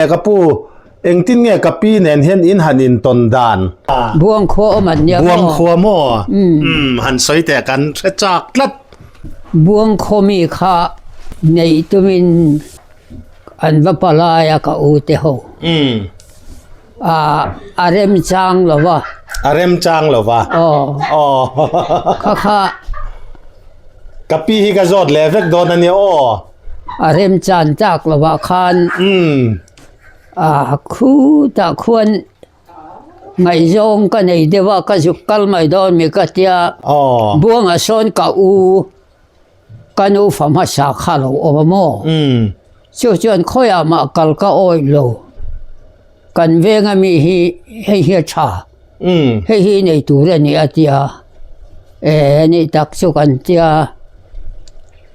Ka pu, engtin nge ka pi nen hian in han intawn dan? Buang khua awm an nia maw? Buang khua maw? Umm, han sawi teh kan hre chak tlat. Buang khaw mi kha neih tumin an va pa lai a ka u te ho. Umm. A, a remchang lo va. A remchang lo va. Aw. Aw. Kha kha. Ka pi hi ka zawt leh vek dawn a nia aw. A remchan tak lo ah khan. Umm. A khutah khuan ngaihzawng ka nei deuh a, ka zuk kal mai dawn mi ka tia. Aw. Buangah sawn ka u. Ka nu fa hmasa kha lo awm a maw? Chu chuan khawiah mah kal ka awih lo. Kan venga mi hi hei hi a tha, hei hi nei tur a ni a ti a, e anih tak chu kan tia,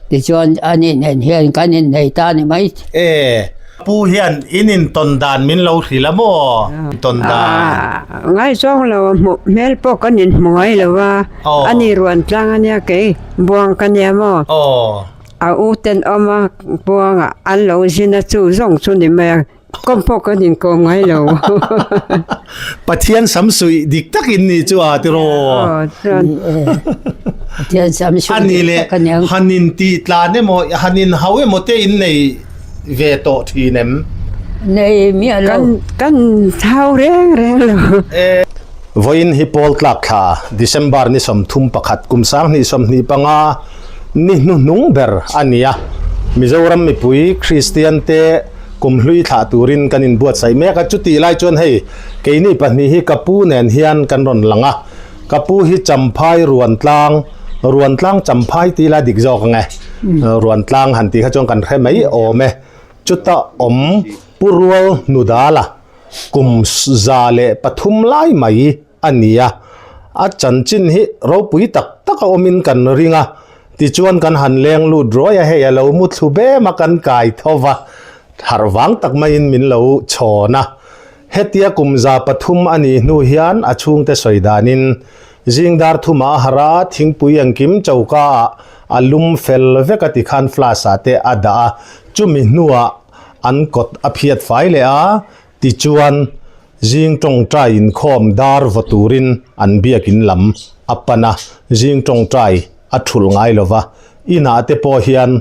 tichuan ani nen hian kan innei ta a ni mai. E, Pu hian in intawn dan min lo hrilh a maw? Intawn dan. Ngaizawng lo a hmuh hmel pawh kan inhmu ngai lo a. Aw. A ni ruan tlang a nia kei buang ka nia maw? Aw. A u ten awm a buang ah an lo zin a chu zawng chu ni mai a kawm pawh kan inkawm ngai lo. Pathian sam suih dik tak in nih chu a tiraw? Aw chuan. Pathian sam suih dik tak a nia. Ani leh han in tih tlan emaw han in hau emaw te in nei ve tawh thin em? Nei miah lo. Kan kan hau reng reng lo. Vawiin hi Pawl tlak thla, December ni 31 kum 2025 ni hnuhnung ber a ni a. Mizoram mipui Kristian te kum hlui thlah turin kan inbuatsaih mek a, chutih lai chuan hei keini pahnih hi ka pu nen hian kan rawn lang a. Ka pu hi Champhai Ruantlang, Ruantlang Champhai tih lai dik zawk ang e, Ruantlang han tih kha chuan kan hre mai awm e. Chuta awm Pu Rual Hnudala Kum 103 lai mai a ni a, a chanchin hi ropui tak tak a awmin kan ring a, tichuan kan han leng lut ruai a, hei a lo mu thlu bem a kan kai tho va, harh vang tak maiin min lo chhawn a. Hetia kum 103 a nih hnu hian a chhungte sawi danin zing dar thumah a harh a, thingpui engkim choka ah a lum fel vek a tikhan flask ah te a dah a, chumi hnuah An kawt a phiat fai leh a, tichuan zing tawngtai inkhawm dar vaw turin an biakin lam a pan a, zing tawngtai a thulh ngai lo va, inah te pawh hian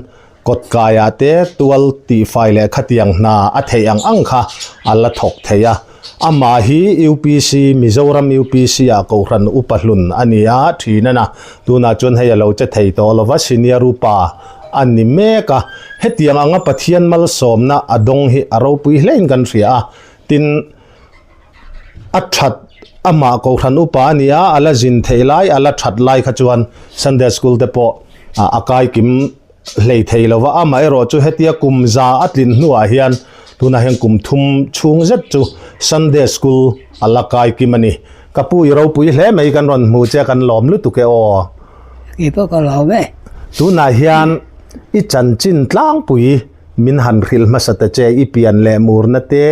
kawt kaiah te tual tihfai leh khatiang hna a theih ang ang kha a la thawk thei a. Amah hi UPC, Mizoram UPC ah Kohhran Upa hlun a ni a, thin a na. Tunah chuan hei a lo che thei tawh lo va, Senior Upa a ni mek a, hetiang anga Pathian malsawmna a dawng hi a ropui hlein kan hria a, tin a that amah Kohhran upa a ni a, a la zin theih lai, a la that lai kha chuan Sunday School te pawh a kai kim hlei thei lo va, amaherawh chu hetia kum za a tlin hnuah hian tunah hian kum thum chhung zet chu Sunday School a la kai kim a ni. Ka pu i ropui hle mai kan rawn hmu che a kan lawm lutuk e aw. Kei pawh ka lawm e. Tunah hian i chanchin tlangpui min han hrilh hmasa ta che, i pian leh murna te,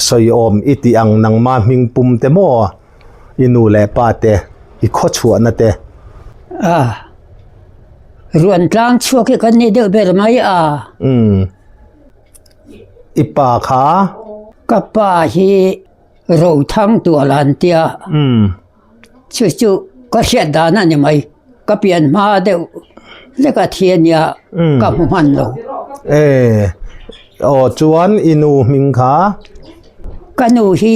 sawiawm i tih ang nangma hming pum te maw, i nu leh pa te, i khawchhuahna te. A, ruan tlang chhuak hi kan ni deuh ber mai a. Umm, i pa kha? Ka pa hi Rothang tual an tia. Umm. Chu chu ka hriat dan a ni mai. Ka pian hma deuh hlek a thi a nia ka hmu hman lo. E aw chuan i nu hming kha? Ka nu hi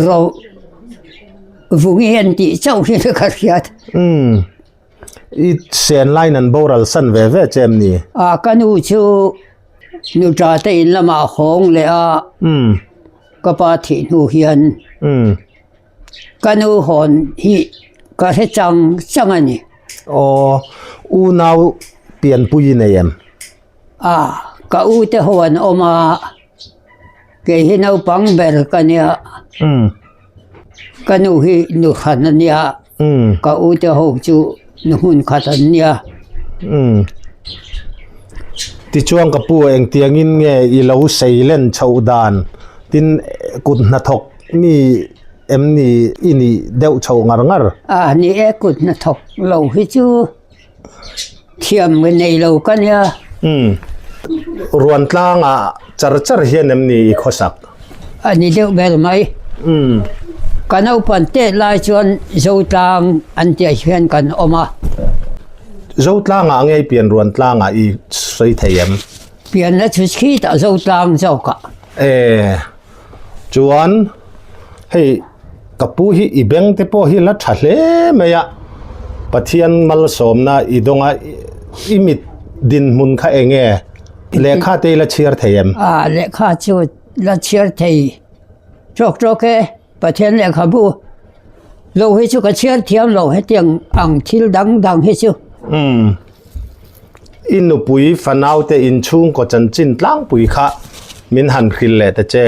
ro vungi an tih chauh hi ka hriat. Umm i sen line an boral san ve ve che em ni? A ka nu chu nu tha te in lamah a hawng leh a. Umm. Ka pa thih hnu hian. Umm. Ka nu hawn hi ka hre chang chang a ni. Aw, unau pianpui i nei em? A, ka u te ho an awm a, kei hi naupang ber ka nia. Umm. Ka nu hi nu hran a nia. Umm. Ka u te ho chu nu hmun khat an nia. Umm. Tichuan ka pu engtiangin nge i lo seilen chhoh dan tin kut hnathawk Mi em ni i nih deuh chhoh ngar ngar? A ni e, kut hnathawk lo hi chu thiam ka nei lo ka nia. Umm. Ruantlangah char char hian em ni i khawsak? A ni deuh ber mai. Umm. Ka naupan tet lai chuan Zotlang an tih ah hian kan awm a. Zotlangah nge i pian Ruantlangah i sawi thei em? Pianna chu khitah Zotlang zawkah. E. Chuan hei ka pu hi i beng te pawh hi la tha hle mai a, Pathian malsawmna i dawnga i mit dinhmun kha eng nge? Lehkha te i la chhiar thei em? A, lehkha chu la chhiar thei tawk tawk e, Pathian lehkhabu lo hi chu ka chhiar thiam lo hetiang ang thil dang dang hi chu. Umm. I nupui fanaute inchhungkaw chanchin tlangpui kha min han hrilh leh ta che.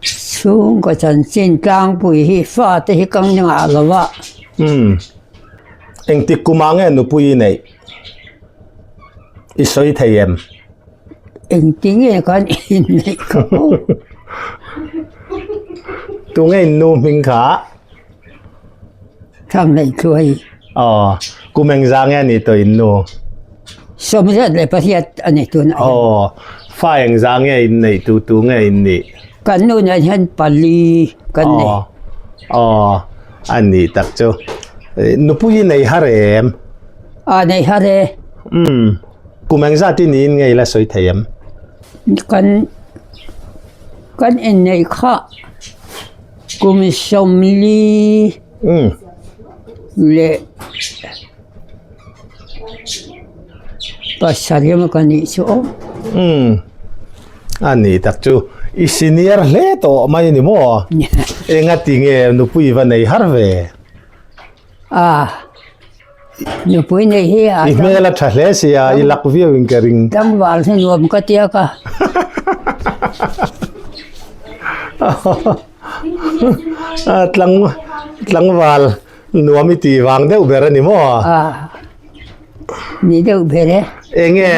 Chhungkaw chanchin tlangpui hi fate hi ka ngah lo a. Umm. Engtik kumah nge nupui i neih? I sawi thei em? Engti nge kan inneih kha aw? Tunge in nu hming kha? Thang nei thu hei. Aw, kum engzah nge ni tawh in nu? 88 a ni tunah hian. Aw, fa engzah nge in neih tu tu nge in nih? Kan nu nen hian pali kan nei. Aw, aw, a nih tak chu. Nupui i nei har em? A nei har e. Umm, kum engzat i niin nge i la sawi thei em? Kan kan inneih kha. Kum 40 leh 7 emaw ka nih chu aw. Umm a ni tak chu i senior hle tawh mai a ni maw? Enga ti nge nupui va nei har ve? A nupui nei hi a I hmel a tha hle sia i lak viau in ka ring. Tlangval hi nuam ka tia ka. Tlang tlangval nuam i tih vang deuh ber a ni maw? Ni deuh ber e. Enge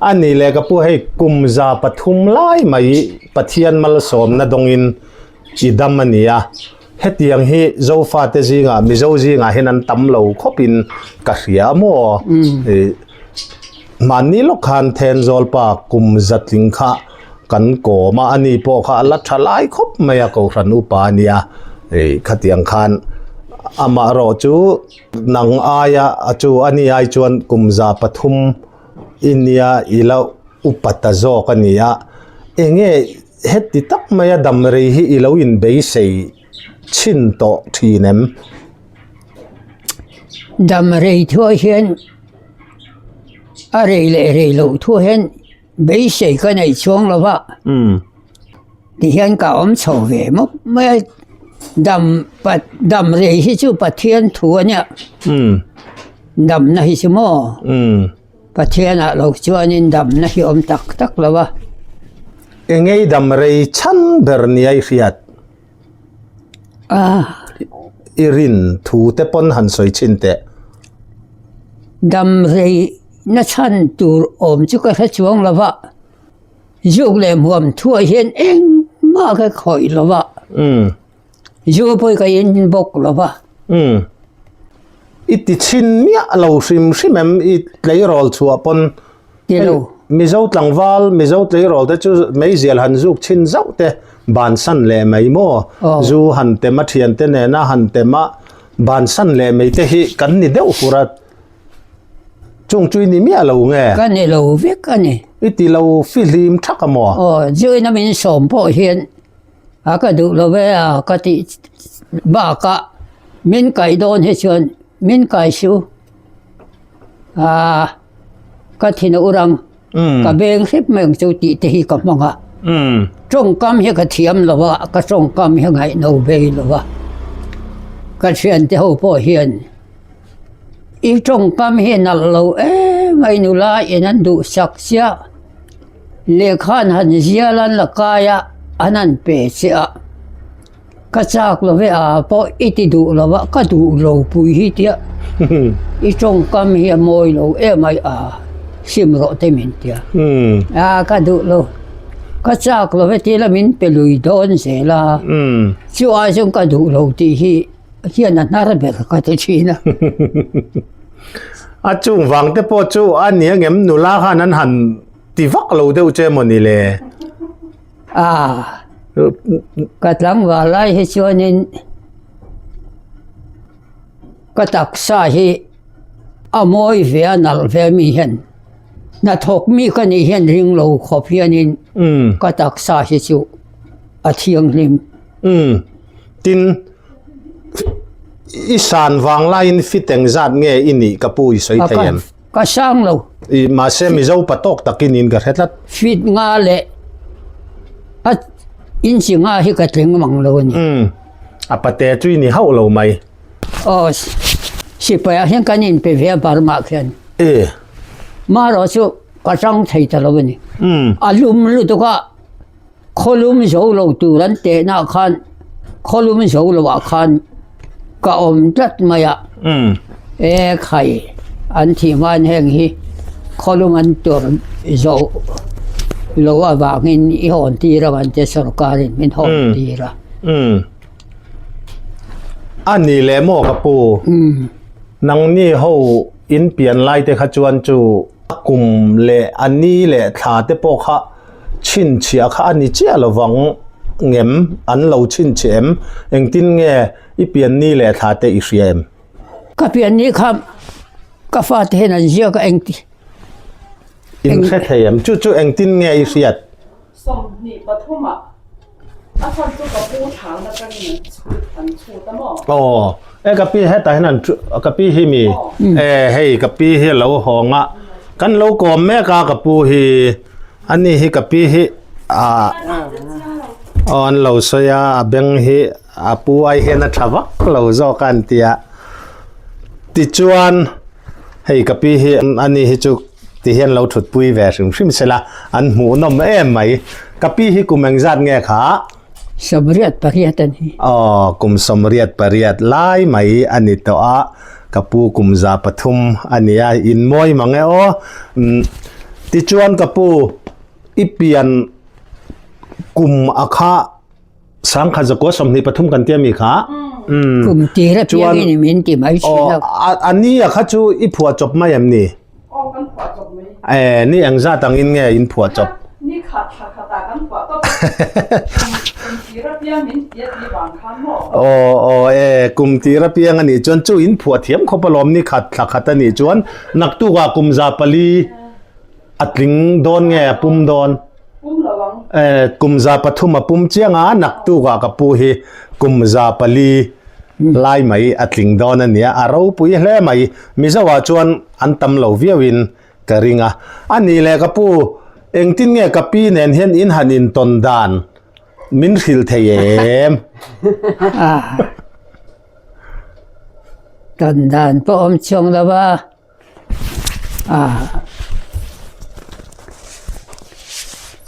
a nih leh ka pu hei kum 300 lai mai Pathian malsawmna dawngin i dam a ni a. Hetiang hi Zofate zingah Mizo zingah hian an tam lo khawpin ka hria maw? Mahni lawk khan Thenzawl pa kum zatling kha kan kawm a, ani pawh kha a la tha lai khawp mai a, Kohhran upa a nia, ih khatiang khan amah erawh chu nang aia a chu ani ai chuan kum 300 i nia i la upa ta zawk a ni a, enge heti tak maia dam rei hi i lo inbeisei chhin tawh thin em? Dam rei thuah hian. A rei leh rei loh thu hian beisei ka nei chuang lo va, tihian ka awm chho ve mawp mai a, dam dam rei hi chu Pathian thu a nia, damna hi chu maw Pathianah lo chuanin damna hi awm tak tak lo a. Engei dam rei chhan ber nia i hriat? I rin thu te pawn han sawi chhin teh. Dam rei na chhan tur awm chu ka hre chuang lo va, zuk leh hmuam thuah hian engmah ka khawih lo va, zu pawh ka in bawk lo va. I ti chhin miah lo hrim hrim em i tleirawl chhuah pawn Ti lo. Mizo tlangval, Mizo tleirawl te chu meizial han zuk chhin zauh te bansan leh mai maw? Zu han tem a thian te nena han tem a bansan leh mai te hi kan ni deuh fur a, chung chu i ni miah lo nge? Ka ni lo vek a ni. I ti lo fihlim thak a maw? Aw, zu ina min sawm pawh hian a ka duh lo ve a ka tih bakah min kaih dawn hi chuan min kai su. Aaa ka thin a ur ang, ka beng hrep mai ang chu tih te hi ka hmang a. Tawngkam hi ka thiam lo a, ka tawngkam hi ngaihno bei lo a. Ka thiante ho pawh hian i tawngkam hi nalh lo em a nula in an duhsak chiah. Lehkha an han zial a an la kai a, an han pe che a. Ka chak lo ve a pawh i ti duh lo a, ka duh lo pui hi tia i tawngkam hi a mawi lo em ai a sim rawh te min tia a ka duh lo ka chak lo ve tila min pe lui dawn zel a chu ai chuan ka duh lo tih hi hian a hnar ber ka ti thin a. A chung vang te pawh chu a ni angem nula khan an han. ti vak lo deuh che maw ni le? Ah, ka tlangval lai hi chuanin ka taksa hi a mawi ve a nalh ve mi hian hnathawk mi ka nih hian ring lo khawp hianin ka taksa hi chu a thianghlim. Tin, i san vang laiin fit engzat nge i nih ka pu i sawi thei em? Ka sang lo. I mahse Mizo pa tawk takin in ka hre tlat. Fit nga leh a inchi nga hi ka tling mang lo a ni. Umm a pate chu i ni hauh lo mai. Aw sipai ah hian kan inpe ve a Burma ah khian. E. Marawh chu ka tang thei ta lo a ni. Umm. A lum lutuk a. Khawlum zo lo tur an tehna ah khan khawlum zo lo ah khan ka awm tlat mai a, e khai an thih hmain heng hi khawlum an tur zo lo avangin i hawn tir ang an tia sorkarin min hawn tir a. A ni leh maw ka pu, nangni ho in pian lai te kha chuan chu a kum leh a ni leh thla te pawh kha Chhinchhiah kha a ni chiah lovang ngem? An lo chhinchhiah em? Engtin nge i pian ni leh thla te i hria em? Ka pian ni kha ka fate hian an ziak a engti. In hre thei em? Chu chu engtin nge i hriat? 23 ah a chhan chu ka pu thlan atangin an chhut an chhut a maw? Aw, e ka pi hetah hian an ka pi hi mi? E hei ka pi hi a lo hawng a, kan lo kawm mek a ka pu hi. Ani hi ka pi hi ah aw an lo sawi a a beng hi a pu ai hian a tha vak lo zawk a an ti a tichuan hei ka pi hi ani hi chu ti hian lo thut pui ve hrim hrim sela an hmuh nawm em mai ka pi hi kum engzat nge kha Sawmriat pariat a ni. Aw kum 88 lai mai a ni tawh a ka pu kum 300 a ni a in mawi mang e aw tichuan ka pu i pian kum a kha 1923 kan tia mi kha kum tira piang in min ti mai thin a aw a ni a kha chu i phuah chawp mai em ni Aw kan phuah chawp mai. E ni eng zat ang in nge in phuah chawp? Ni khat thla khat ah kan phuah tawp a. Kum tir apiang min ti a ti vang khan maw? Aw aw e kum tir apiang a nih chuan chu in phuah thiam khawp alawm ni khat thla khat a nih chuan naktuk ah kum 400 a tling dawn nge a pum dawn? Pum lo ang. E kum 300 a pum chiang a naktuk ah ka pu hi kum 400 lai mai a tling dawn a nia a ropui hle mai Mizo ah chuan an tam lo viau in ka ring a. A nih leh ka pu, engtin nge ka pi nen hian in han intawn dan min hrilh thei em? Tawn dan pawh awm chuang lo a,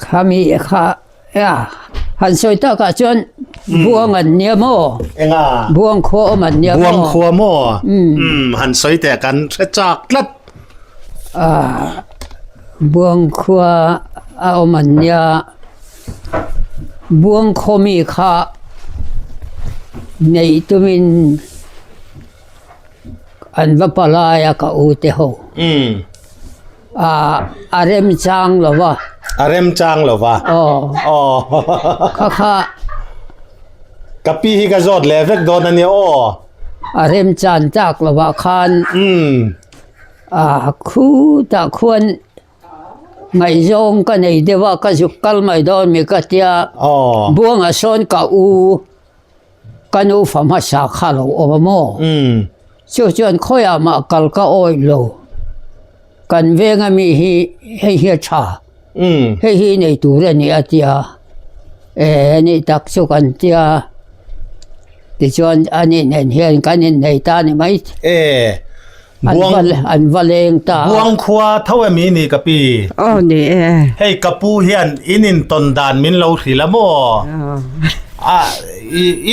khami kha A, han sawi takah chuan buang an nia maw? Enga? Buang khua awm an nia maw? Buang khua maw? Umm, han sawi teh kan hre chak tlat. A, buang khua a awm an nia. Buang khaw mi kha neih tumin an va palai a ka u te ho. Umm. A a remchang lo va. A remchang lo va. Aw. Aw. Kha kha. Ka pi hi ka zawt leh vek dawn a nia aw. A remchan tak lo ah khan. Umm. A khutah khuan ngaihzawng ka nei deuh a ka zuk kal mai dawn mi ka tia. Aw. Buangah sawn ka u. Ka nu fa hmasa kha lo awm a maw? Chu chuan khawiah mah kal ka awih lo. Kan venga mi hi hei hi a tha. Hei hi nei tur a ni a ti a. E ni tak chu kan ti a. Tichuan a nih nen hian kan innei ta a ni mai. E Buang an va leng ta a. Buang khua tho em i ni ka pi? Aw ni e. Hei ka pu hian in intawn dan min lo hrilh a maw? A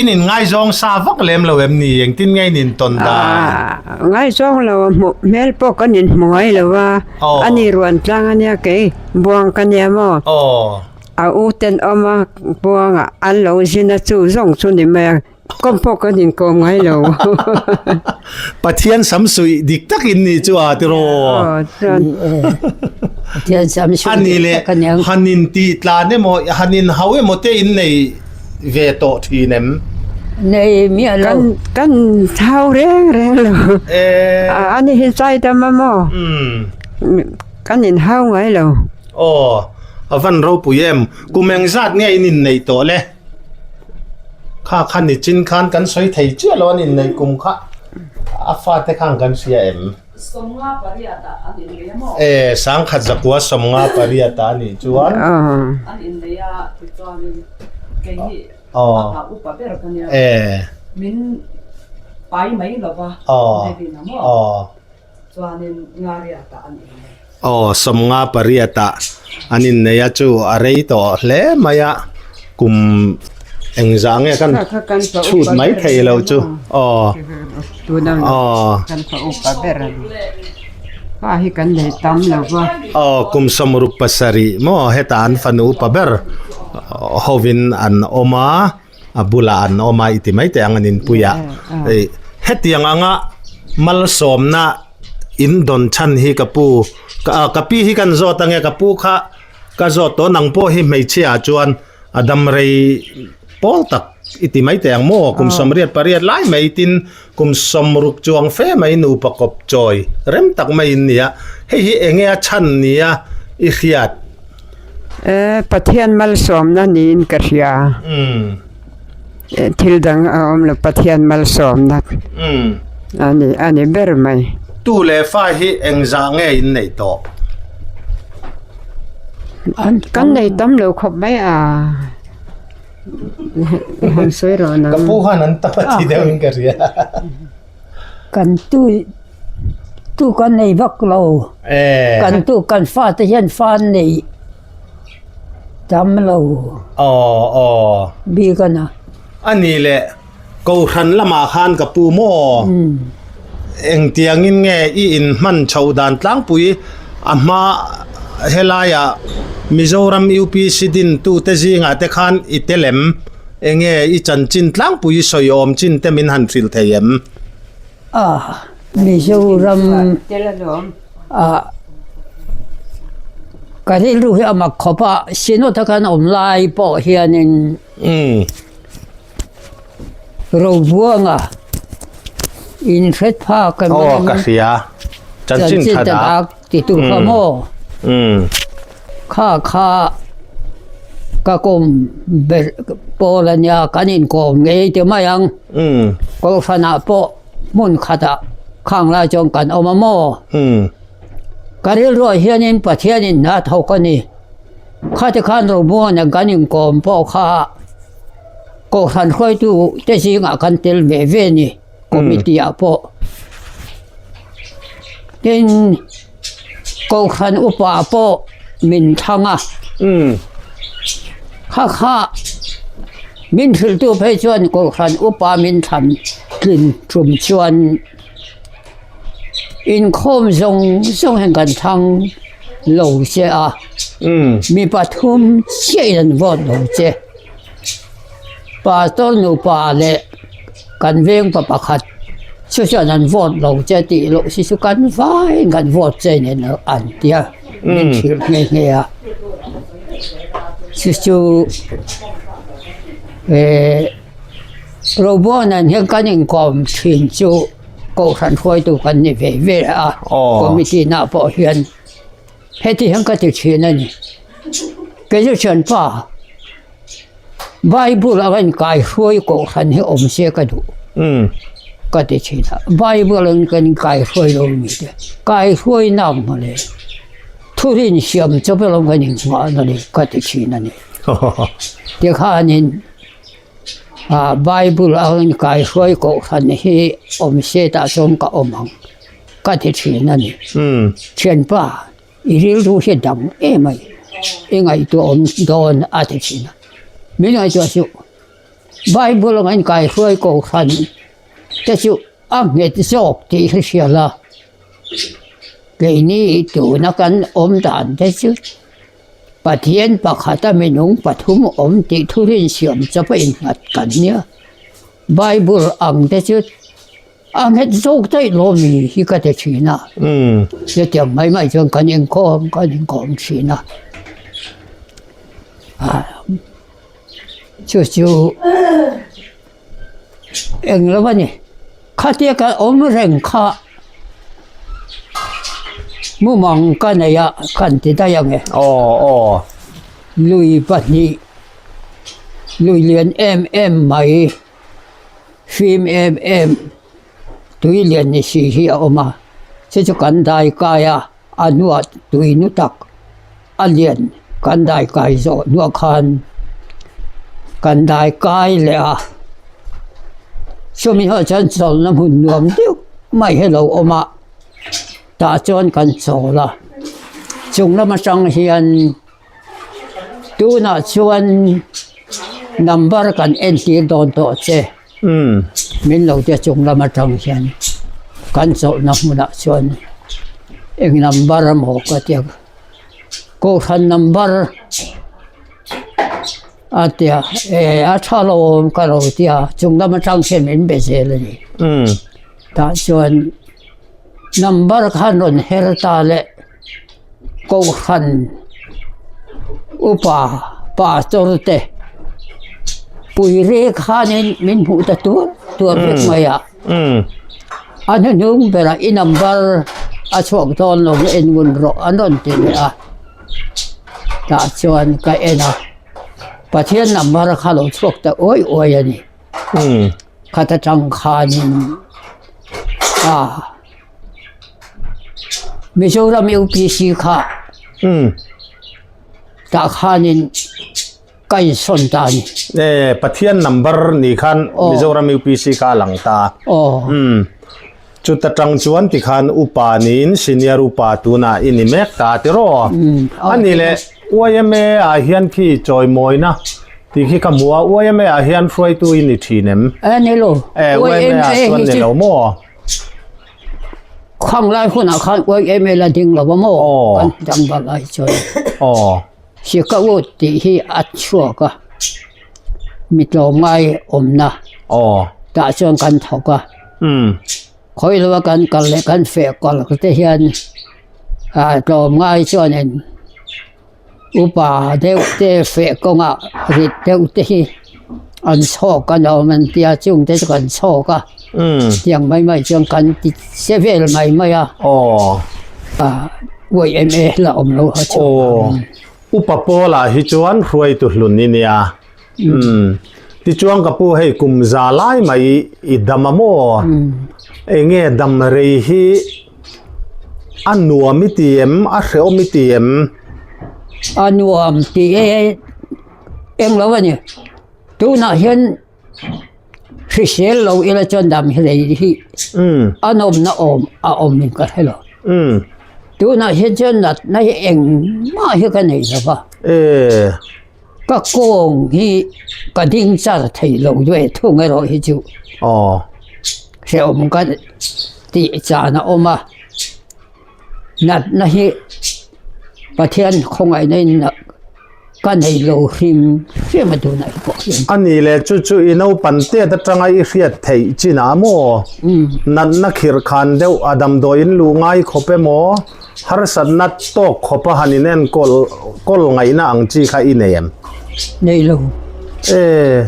in in ngaizawng sa vak lem lo em ni? Engtin nge in intawn dan? Ngaizawng lo a hmuh hmel pawh kan inhmu ngai lo a. A ni ruan tlang a nia kei buang ka nia maw? Aw. A u ten awm a buangah an lo zin a chu zawng chu ni mai a. Kawm pawh kan inkawm ngai lo. Pathian sam suih dik tak in nih chu a tiraw. Aw chuan. Pathian sam suih dik tak a niang. Han in tih tlan emaw han in hau emaw te in nei ve tawh thin em? Nei miah lo. Kan kan hau reng reng lo. Ani hi zaidam a maw? Kan in hau ngai lo. Aw a van ropui em. Kum engzat nge in inneih tawh le? Kha kha nichin khan kan sawi thei chiah lo an inneih kum kha a fate khan kan hria em? Sawmnga pariat ah an innei a maw? E, sangkhat zakua sawmnga pariat ah anih chuan. An innei a tichuanin kei hi a upa ber ka nia. E. Min pai mai lova Devin a maw? Chuanin Ngariat ah an innei. Aw, sawmnga pariat ah an innei a chu a rei tawh hle mai a, kum engzah nge kan chhut mai thei lo chu. Aw, aw. Aw, kum sawmruk pasarih maw hetah an fanu upa ber hovin an awm a. A bulah an awm a i ti mai teh ang an inpui a. Hetiang anga malsawmna in dawn chhan hi ka pu ka pi hi kan zawt ange ka pu kha ka zawt tawh nang pawh hi hmeichhia ah chuan a dam rei pawl tak i ti mai teh ang maw kum sawmriat pariat lai mai tin kum sawmruk chuang fe mai nupa kawp chawi rem tak mai in ni a hei hi enge a chhan nia i hriat. E Pathian malsawmna niin ka hria. Thil dang a awm lo Pathian malsawmna a ni a ni ber mai. Tu leh fa hi engzah nge in neih tawh? Kan nei tam lo khawp mai a. Han sawi rawh nang. Ka pu khan an tam a ti deuhin ka hria. Kan tu tu kan nei vak lo. Kan tu kan fate hian fa an nei tam lo. Aw aw. Bik a na. A ni leh Kohhran lamah khan ka pu maw? Engtiangin nge i inhman chhoh dan tlangpui a hma helaiah Mizoram UPC dintute zingah te khan i tel em? Enge i chanchin tlangpui i sawi awm chin te min han hrilh thei em? A, Mizoram ah ka rilru hi a mak khawp a, Synod a kan awm lai pawh hianin Robuanga inhret phak em Aw ka hria, chanchin tha dak ti tur kha maw? Kha kha ka kawm ber pawl a nia, kan inkawm ngei te mai ang. Kohhranah pawh hmun khatah khang lai chuan kan awm a maw? Ka rilruah hianin Pathianin hna thawk a ni. Khati khan Robuana kan inkawm pawh kha Kohhran hruaitu te zingah kan tel ve ve a ni, committee ah pawh. Tin, Kohhran upa pawh min thlang a, kha kha min hrilhtu phei chuan Kohhran upa min thlan tlin tum chuan inkhawm zawng zawng hian kan thlang lo che a, mi pathum chiah in an vote lo che. Pastor nupa leh kan veng pa pakhat chu chuan an vote lo che tih loh si chu kan vaiin kan vote che nen an ti a min hrilh nghe nghe a chu chu eh Robuanan hian kan inkawm thin chu kohhran hruaitu kan ni ve ve a committee nah pawh hian. Heti hian ka ti thin a ni. Kei chu thianpa, Bible a rawn kai hruai kohhran hi awm se ka duh ka ti thin a. Bible an kan kai hruai lo mi te, kai hruai nak mawle thurin siam chawp alawm kan inhmuh a ni ka ti thin a ni. Tikhanin Bible a rawn kai hruai kohhran hi awm se tah chuan ka awm ang. Ka ti thin a ni. Thianpa, i rilru hi dang em a ni. I ngaihtuah awm dawn a ti thin a. Min ngaihtuah chu Bible anga inkaihruai kohhran te chu a nghet zawk tih hi hria la. Keini tuna kan awm dan te chu Pathian pakhata minung pathum awm tih thurin siam chawp a innghat kan nia. Bible ang te chu a nghet zawk daih lo mi hi ka ti thin a. Chutiang mai mai chuan kan inkhawm kan inkhawm thin a. Chu chu eng lo a ni. Khatia ka awm reng kha mumang ka nei a kan ti daih ang e. Lui pahnih. Lui lian em em mai, fim em em, tui lian ni si hi a awm a, chu chu kan dai kai a, a hnuah tui nu tak a lian kan dai kai zawh hnuah khan kan dai kai leh a, chumi hnuah chuan chawlhna hmun nuam deuh mai hi a lo awm a, tah chuan kan chawl a, chung lam atang hian. Tunah chuan number kan entir dawn tawh che. Min lo tia chung lam atang hian kan chawlhna hmunah chuan eng number emaw ka tia kohhran number a tia eh a tha lo awm ka lo tia chung lam atang hian min be zel a ni. Tah chuan number khan rawn her ta le. Kohhran upa pastor te pui rek khanin min hmuh ta tuar tuar vek mai a a hnuhnung berah i number a chhuak dawn lo en ngun rawh an rawn ti leh a tah chuan ka en a Pathian number kha lo chhuak ta uai uai a ni khata tang khanin ah. Mizoram UPC kha tah khanin ka insawn ta a ni. E, Pathian number ni khan Mizoram UPC kha a lang ta. Chuta tang chuan tikhan upa niin senior upa tunah i ni mek ta tiraw? A ni leh YMA ah hian khi chawimawina tih khi ka hmu a, YMA ah hian hruaitu i ni thin em? E ni lo. E, YMA ah chuan ni lo maw? Khang lai hunah khan YMA la ding lo a maw? Kan dang bal ai chuan. Sika ut tih hi a chhuak a, mi tlawmngai awmna tah chuan kan thawk a. Khawi lova kan kal leh kan feh kal te hian tlawmngai chuanin Upa deuh te feh kawngah rit deuh te hi an chhawk a nuam an tia chung te chu kan chhawk a tiang mai mai chuan kan ti che vel mai mai a yma la awm lo ha chu Upa Paula hi chuan hruaitu hlun i nia tichuan ka pu hei kum za lai mai i dam a maw enge dam rei hi A nuam i ti em? A hrehawm i ti em? A nuam tih e eng lo a ni. Tunah hian hrisel lo ila chuan dam hi rei hi a nawmna awm a awm in ka hre lo. Tunah hian chuan natna hi engmah hi ka nei lo va. Ka kawng hi ka ding char thei lo ve thung erawh hi chu hrehawm ka tih chan a awm a, natna hi Pathian khawngaihna in ka nei lo hrim hrim a tunah hi pawh hian. A nih leh chu chu i naupan tet atanga i hriat theih chinah maw? Natna khirh khan deuh a damdawiin luh ngai khawp emaw? Harsatna tawk khawpa han inenkawl kawl ngaihna ang chi kha i nei em? Nei lo. E,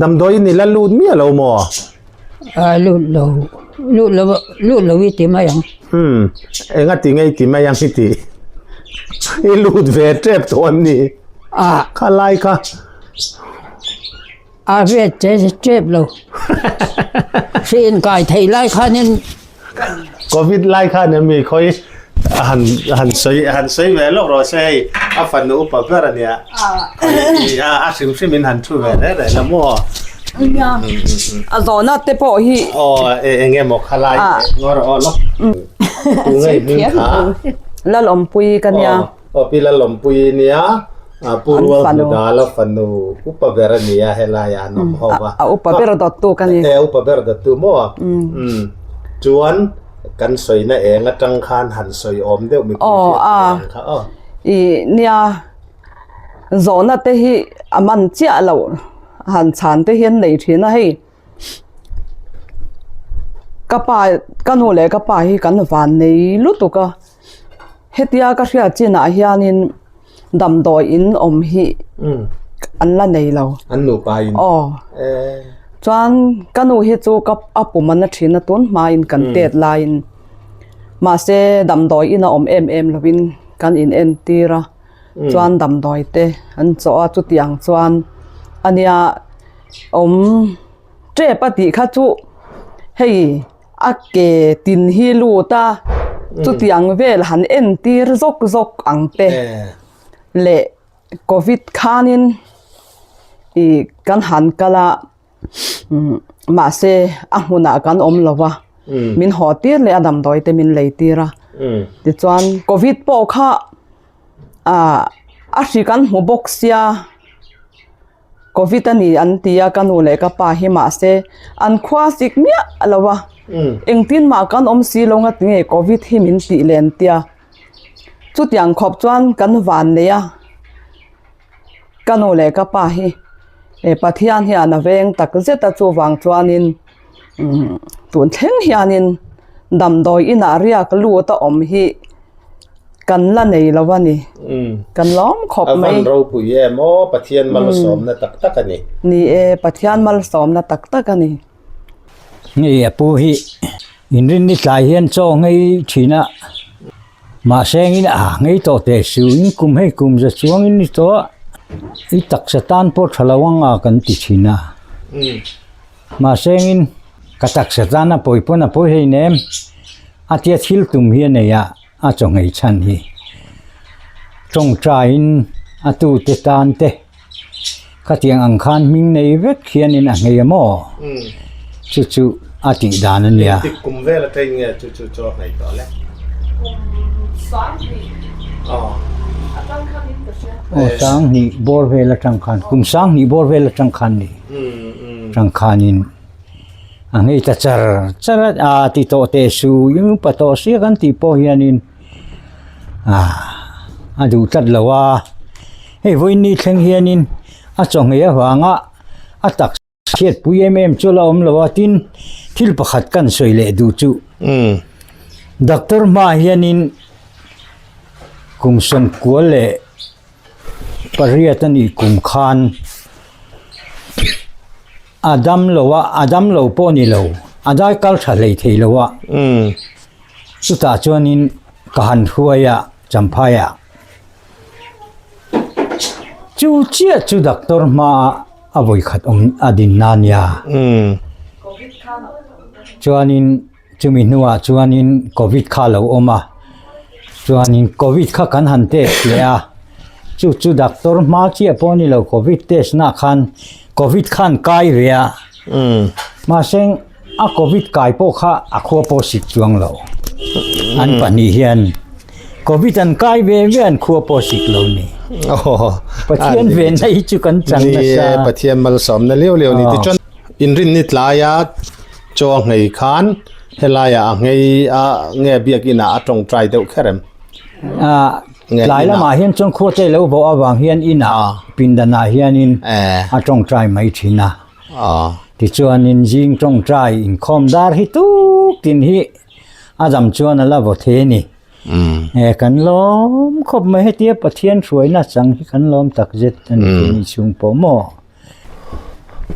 damdawiin i la lut miah lo maw? A lut lo, lut lo, lut lo i ti mai ang. Hmm, enga ti nge i ti mai ang i ti? I lut ve tep tawh em ni? A. Kha lai kha. A ve che tep lo. Hri inkai thei lai khanin. Covid lai khan em mi khawi han han sawi han sawi ve lawk rawh se hei a fanu upa ber a nia. A hrim hrim in han thu ve reh reh la maw. A zawhna te pawh hi. Aw eng nge maw khalai ngawr aw lawk. Tu ngei hming kha. Lalawmpui ka nia. Aw pi Lalawmpuii nia Pu Rualhmudala fanu upa ber a ni a helai ah an awm ho va. A upa ber dawttu ka ni. E upa ber dawttu maw? Chuan kan sawina eng atang khan han sawi awm deuh mipui hriat tur ang kha aw. I nia zawhna te hi a man chiah loh. han chhan te hi an nei thin a hei ka pa ka nu leh ka pa hi kan van nei lutuk a hetia ka hriat chinah hianin damdawi in awm hi an la nei lo an nupa in aw chuan ka nu hi chu ka a pum a na thin a tun hmain kan tet laiin mahse damdawi in a awm em em lovin kan in entir a. Chuan damdawi te an chawh a chutiang chuan ania awm tep a tih kha chu hei a ke tin hi lut a chutiang vel han entir zawk zawk ang te leh covid khanin ih kan han kal a. Mahse a hmunah kan awm lo va, min haw tir leh a damdawi te min lei tir a. Tichuan covid pawh kha ah a hri kan hmu bawk sia covid a ni an ti a ka nu leh ka pa hi mahse an khua sik miah lo va, engtin mah kan awm si lo nga tinge covid hi min tih len tia. Chutiang khawp chuan kan van nei a. Ka nu leh ka pa hi eh Pathian hian a veng tak zet a chuvang chuanin umm tun thleng hianin damdawi inah riak lut a awm hi kan la nei lo a ni kan lawm khawp mai. A van ropui em aw Pathian malsawmna tak tak a ni. Ni e Pathian malsawmna tak tak a ni. Hei a pu hi inrinni tlai hian chaw ngei thin a. Mahse engin a ngei tawh teh suh in kum hei kum za chuang in ni tawh a, i taksa tan pawh tha lo ang a kan ti thin a. Mahse engin ka taksa tan a pawi pawn a pawi hlei nem a tia thil tum hi a nei a, a chaw nghei chhan hi tawngtaiin a tute tan te khatiang ang khan hming nei vek hianin a nghei a maw chu chu a tih dan a nia. Engtik kum vel atang nge chu chu chu a nghei tawh le? Kum sanghnih atang khan in ka hria. Aw sanghnih bawr vel atang khan kum sanghnih bawr vel atang khan ni atang khanin a nghei ta char char a a ti tawh teh su in upa tawh sia kan tih pawh hianin ah a duh tlat lo a. Hei vawiin thleng hianin a chawhmeh avanga a tak chhiatpui em em chu la awm lo a tin thil pakhat kan sawi leh duh chu doctor hmaah hianin kum sawmkua leh pariat a nih kum khan a dam lo a a dam lo pawh a ni lo a dai kal tha hlei thei lo a chutah chuanin ka han hruai a champhai ah. Chu chiah chu doctor hmaa a vawi khat awm a din na nia. Chuanin chumi hnuah chuanin covid kha a lo awm a, chuanin covid kha kan han test leh a, chu chu doctor hma chiah pawh a ni lo covid test nah khan covid khan kai ve a, mahse A covid kai pawh kha a khua pawh sik chuang lo. An pahnih hian covid an kai ve ve an khua pawh sik lo ni. Pathian ve na hi chu kan chang nasa. Ni e, Pathian malsawmna liau liau ni. Tichuan inrinni tlaia chaw a nghei khan helaiah a nghei a nge biakinah a tawngtai deuh kher em? Tlai lamah hian chuan khua te lo bawh avang hian inah pindanah hianin a tawngtai mai thin a. Tichuanin zing tawngtai inkhawm dar hi tuk tin hi a dam chuan a la vaw thei a ni. E kan lawm khawp mai hetia Pathian hruaina chang hi kan lawm tak zet a ni tih ni chhung pawh maw?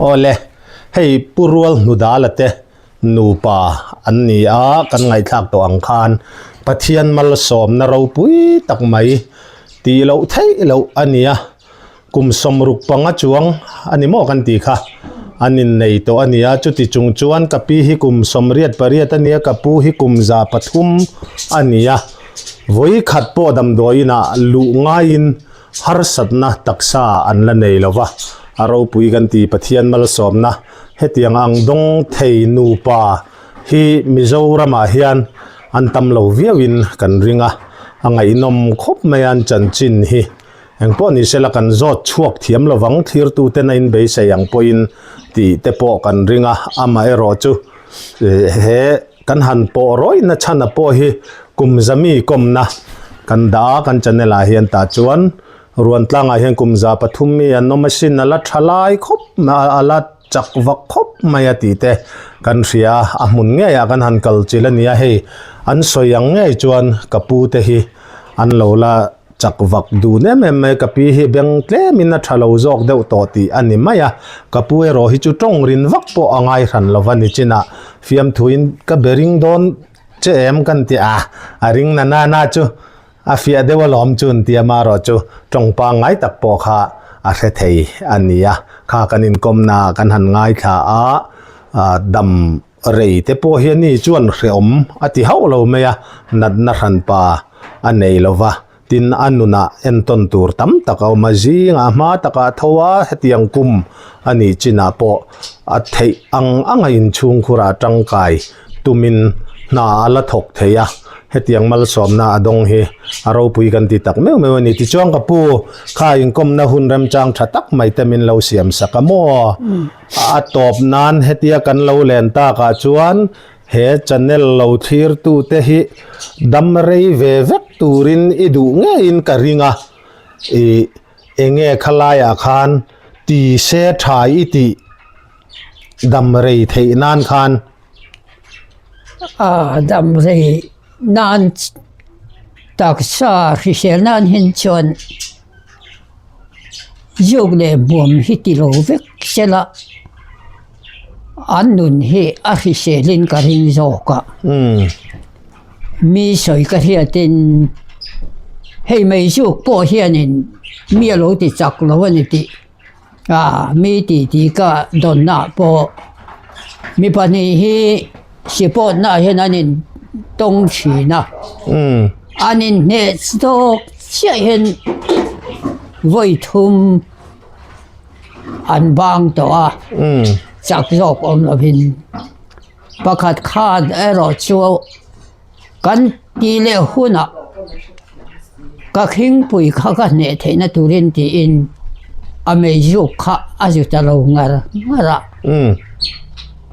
Awle, hei Pu Rual Hnudala te nupa an ni a, kan ngaihthlak tawh ang khan Pathian malsawmna ropui tak mai tih loh theih loh a ni a. Kum sawmruk panga chuang a ni maw kan tih kha an innei tawh a ni a, chuti chung chuan ka pi hi kum sawmriat pariat a ni a, ka pu hi kum 300 a ni a, vawi khat pawh damdawi inah luh ngaiin harsatna taksa an la nei lo va, a ropui kan ti Pathian malsawmna hetiang ang dawng thei nupa hi Mizoramah hian an tam lo viauin kan ring a, a ngaihnawm khawp mai a an chanchin hi. Engpawh ni sela kan zawt chhuak thiam lovang thlirtuten a inbeisei ang pawhin tih te pawh kan ring a, amaherawh chu he kan han pawh rawihna chhana pawh hi kum zami kawmna kan dah a kan channel ah hian tah chuan Ruantlangah hian kum 300 mi an awm asin a la tha lai khawp mai a la chak vak khawp mai a tih te kan hria a, a hmun ngeiah kan han kal chilh a ni a, hei an sawi ang ngei chuan ka pu te hi an lo la chak vak dun em em mai, ka pi hi beng tlemin a tha lo zawk deuh tawh tih a ni mai a, ka pu erawh hi chu tawng rin vak pawh a ngai hran lo va ni chinah fiamthuin ka be ring dawn che em kan ti a, a ring na na na chu. A fiah deuh alawm chun tia marawh chu tawng pangngai tak pawh kha a hre thei a ni a, kha kan inkawmna ah kan han ngaithla a, dam rei te pawh hi ani chuan hreawm a ti hauh lo mai a, natna hranpa a nei lo va, tin a nunah entawn tur tam tak a awm a, zingah hma takah tho a, hetiang kum a nih chinah pawh a theih ang anga inchhungkhurah tangkai tumin hna a la thawk thei a, hetiang malsawmna a dawng hi a ropui kan ti tak meuh meuh a ni. Tichuan ka pu, kha inkawmna hun remchang tha tak mai te min lo siam sak a maw? A tawp nan hetia kan lo len takah chuan he channel lo thlirtute hi dam rei ve vek turin i duh ngeiin ka ring a, ih enge khalaiah khan ti se tha i tih dam rei theih nan khan. A dam rei nan taksa hrisel nan hin chuan zuk leh hmuam hi ti lo vek sela an nun hi a hriselin ka ring zawk a. Mi sawi ka hriatin hei mai zuk pawh hianin mi a lo ti chak lo a ni tih. A mi ti ti ka dawnna pawh mi pahnih hi sipawtna hian an in tawng thin a an in hneh tawk chiah hian vawi thum an bang tawh a chak zawk awm lovin pakhat khan erawh chu kan ti leh hunah ka khingpui kha ka hneh theihna turin tiin a meizuk kha a zu ta lo ngar ngar a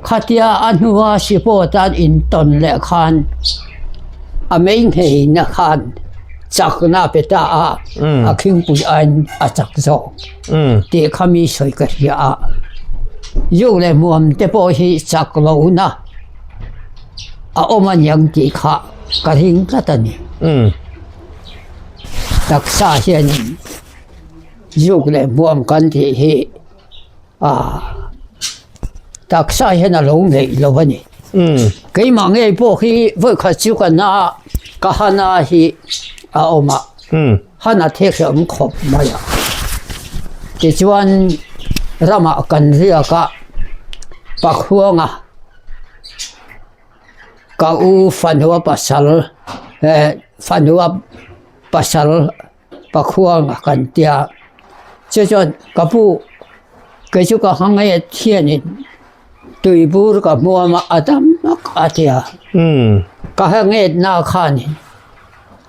khatia a hnua sipawt a intawn leh khan a mei ngheina khan chakna a pe ta a a khingpui aiin a chak zawk tih kha mi sawi ka hria a zuk leh hmuam te pawh hi chak lohna. A awm a niang tih kha ka ring tlat a ni. Taksa hianin zuk leh hmuam kan tih hi taksa hian a lo ngeih lo a ni. Keimah ngei pawh hi vawikhat chu ka na a, ka hana hi a awm a, hana thek hi a awm khawp mai a. Tichuan ramah kan riak a, pakhuanga. Ka u fanua pasal eh fanua pasal pakhuang kan tia chu chuan ka pu kei chu ka hmangaih a thianin tuibur ka hmuam a a dam hmak a tia ka hangetna khanin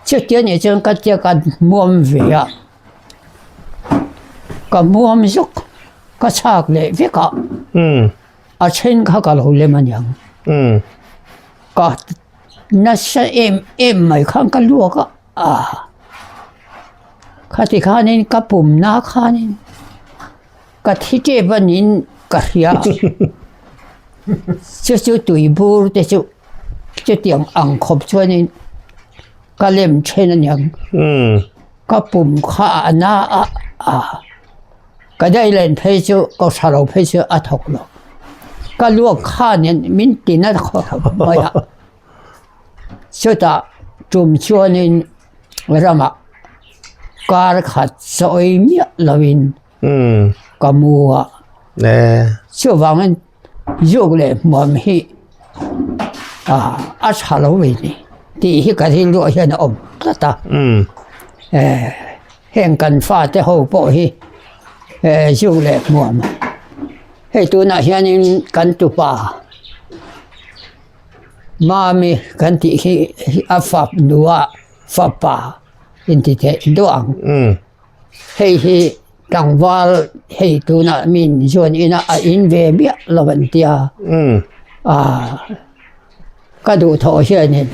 chutia nih chuan ka tia ka hmuam ve a ka hmuam zawk ka chhak leh vek a. A then kha ka lo lem aniang. Ka nasa em em mai khan ka luak a, ah khati khanin ka pumna khanin ka thi tep anin ka hria chu chu tui bur te chu chutiang ang khawp chuanin ka lem then aniang. Ka pum kha a na a, ah. Ka dailen phei chu ka tha lo phei chu a thawk lo. Ka luak khanin min ti na khawp mai a. Chutah tum chuanin ramah kar khat chawi miah loin ka mu a. Chuvangin zuk leh hmuam hi a tha lo a ni tih hi ka rilruah hian a awm tlat a. Heng kan fate ho pawh hi zuk leh hmuam hei tunah hianin kan tupa mami kan tih hi a fap nua fapa inti theih duah ang hei hi tlangval hei tunah min zuan ina a in ve miah lo an tia ah. Ka duhthawh hianin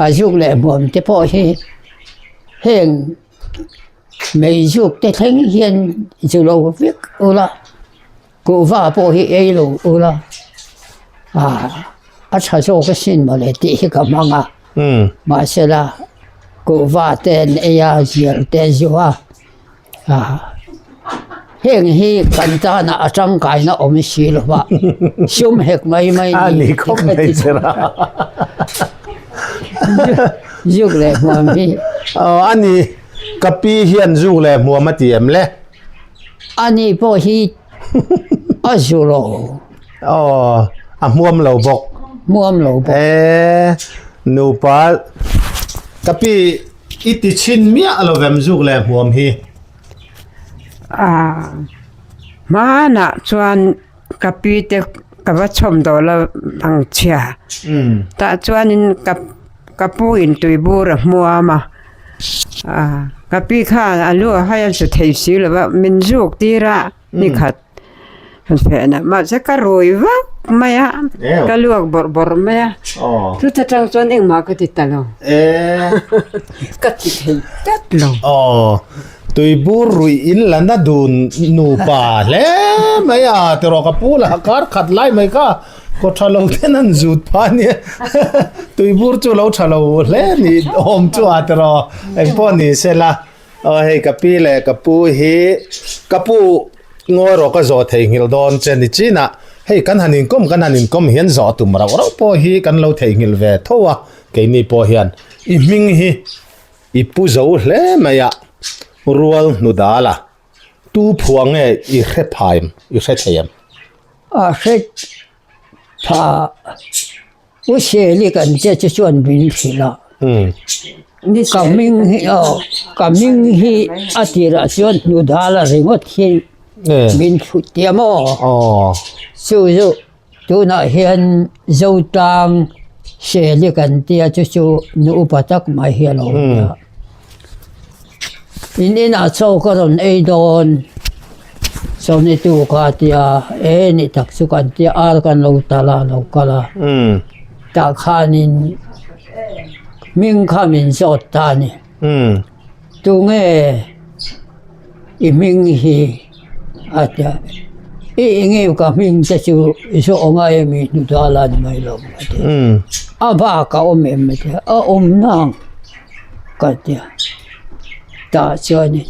a zuk leh hmuam te pawh hi heng Meizuk te thleng hian zu lo vek ula, kuhva pawh hi ei lo ula, a tha zawk asin mawle tih hi ka hmang a. Mahsela kuhva te an ei a, zial te an zu a, heng hi kan tana a tangkaina awm si lo va, sum hek mai mai ni tih ka ti thung a. Zuk leh hmuam hi. A ni. Ka pi hian zuk leh hmuam a ti em le? Ani pawh hi a zu lo. Aw, a hmuam lo bawk. Hmuam lo bawk. E, nupa ka pi i ti chhin miah lo vem zuk leh hmuam hi? Ah, hmanah chuan ka pi te ka va chhawm dawl a ang chhia. Tah chuanin ka ka pu in tuibur a hmuam a. Ah ka pi khan a lu a hai a zu thei si lo va min zuk tir a ni khat fehna mahse ka rui vak mai a ka luak bawrh bawrh mai a chuta tang chuan engmah ka ti ta lo ka ti thei tlat lo. Tuibur ruih in la na dun nupa hle mai a tiraw ka pu la kar khat lai mai kha kaw tha lo ten an zut pha nia tuibur chu lo tha lo hle ni awm chu a tiraw engpawh ni se la aw hei ka pi leh ka pu hi ka pu ngawi rawh ka zawh theihnghilh dawn che ni chinah hei kan han inkawm kan han inkawm hian zawh tum rauh rauh pawh hi kan lo theihnghilh ve tho a keini pawh hian i hming hi I pu zo hle mai a, rual hnu dal a, tu phuah nge i hre phaim, i hre thei em? A hre pha, U Seli kan che chu chuan min hrilh a, ka hming hi aw, ka hming hi a tirah chuan hnu dal a ringawt hi min hrilh tiam aw, chu chu Tunah hian Zotlang Seli kan tia chu chu nu upa tak mai hi a lo awm a. In inah chaw ka rawn ei dawn chawhni tu ka tia e ni tak chu kan tia ar kan lo tal a lo kal a tah khanin hming kha min zawt ta a ni. Tunge i hming hi a ti a, i enge ka hming te chu i zawh ngai a mi hnu dal a ni mai lo a ti a, a bak a awm em a ti a, a awm nang ka ti a, tah chuanin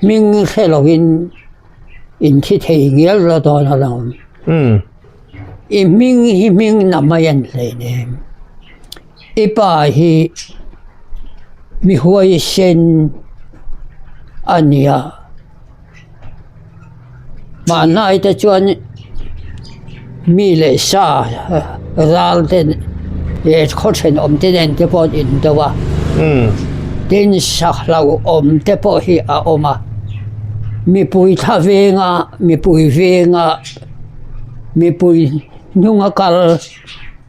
hming hre lovin in thi thei ngial lo dawn a lo. I hming hi hming na mai an hleinem. I pa hi mi huaisen a ni a, mahni te chuan mi leh sa ral te leh khaw thenawm te nen te pawh an indo a, tin sa hlauhawm te pawh hi a awm a, mipui thla venga mipui venga mipui hnunga kal.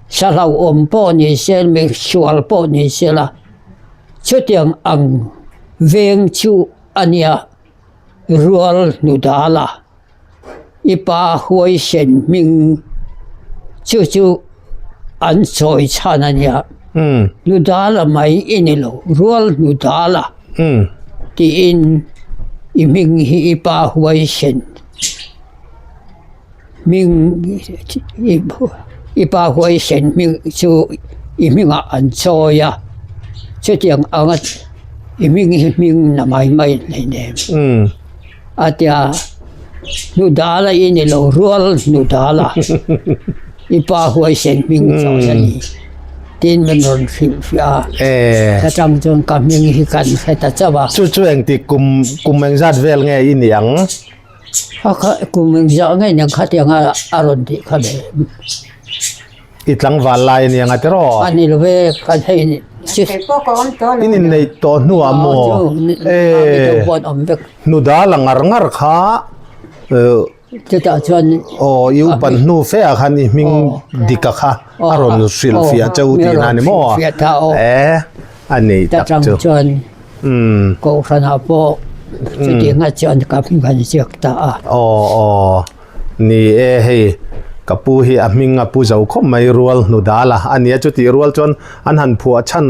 Sa hlauhawm pawh ni se, mi sual pawh ni se la, chutiang ang veng chu a nia rual hnu dal a, i pa huaisen hming chu chu an sawi chhan a nia, hnu dal a mai i ni lo, rual hnu dal a tiin i hming hi i pa huaisen. Hming i pa huaisen hming chu i hmingah an chawi a, chutiang anga i hming hi hming na mai mai hleinem a tia hnu dala i ni lo rual hnu dala i pa huaisen hming chawi a ni tiin min rawn hrilh fiah a, ta tang chuan ka hming hi kan hre ta chauh a. Chu chu engtik kum kum engzat vel nge i ni ang? A kha kum engzah ngei nen khatiang a a rawn tih kha le. I tlangval lai a nia nga tiraw? A ni lo ve ka hei ni. In inneih tawh hnuah maw? Ee hnuda la ngar ngar kha chutah chuan aw i upan hnu fe ah khan i hming dika kha a rawn hrilh fiah cheu tihna a ni maw? Ee a ni tak chu. Kohhranah pawh chuti nghat chuan ka kan ziak ta a. Aw aw ni e hei ka pu hi a hming a pu zo khawp mai rual hnu dal a a nia chutih rual chuan an han phuah chhan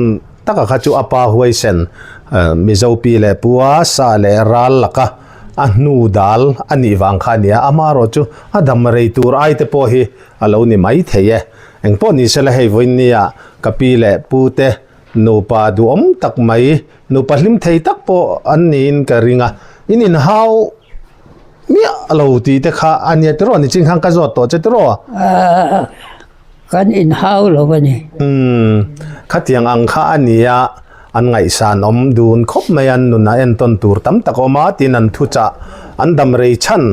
taka kha chu a pa huaisen Mizo pi leh pu a sa leh ral laka a hnu dal a nih vang kha a ni a, amaherawh chu a dam rei tur ai te pawh hi a lo ni mai thei e. Engpawh ni sela hei vawinia ka pi leh pu te nupa duhawm tak mai, nupa hlim thei tak pawh an niin ka ring a, in inhau miah lo tih te kha a nia tiraw nichin khan ka zawt tawh che tiraw? Kan inhau lo a ni. Umm, khatiang ang kha a nia, an ngaihsan awm dun khawp mai a, nuna entawn tur tam tak awm a, tin an thuchah, an dam rei chhan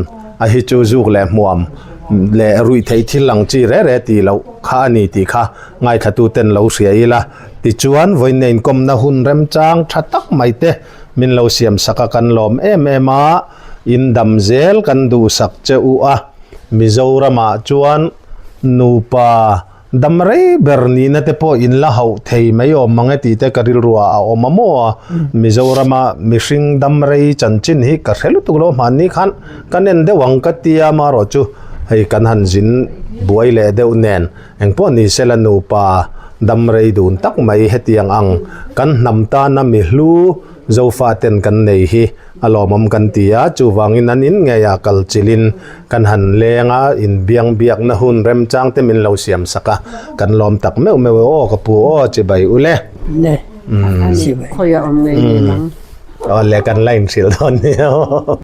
a hi chu zuk leh hmuam leh ruih theih thil ang chi re re tih loh kha a ni tih kha ngaithlatu ten lo hria ila. Tichuan, vawiin inkawmna hun remchang tha tak mai te min lo siam sak a, kan lawm em em a, in dam zel kan duhsak che u a, Mizoramah chuan Nupa dam rei ber nihna te pawh in la hauh thei mai awm mang e tih te ka rilruah a awm a maw a. Mizorama mihring dam rei chanchin hi ka hre lutuk lo hmanni khan ka nen deuh ang ka tia marawh chu hei kan han zin buai leh deuh nen engpawh ni sela nupa dam rei dun tak mai hetiang ang kan hnam tana mi hlu Zofa ten kan nei hi a lawmawm kan ti a, chuvangin an in ngeiah kal chilhin kan han leng a, inbiang biakna hun remchang te min lo siam sak a, kan lawm tak meuh meuh e aw ka pu aw chibai u le. Le, chibai. Khawiah awm ngei ngei ang. Aw le kan la inhrilh dawn nia aw.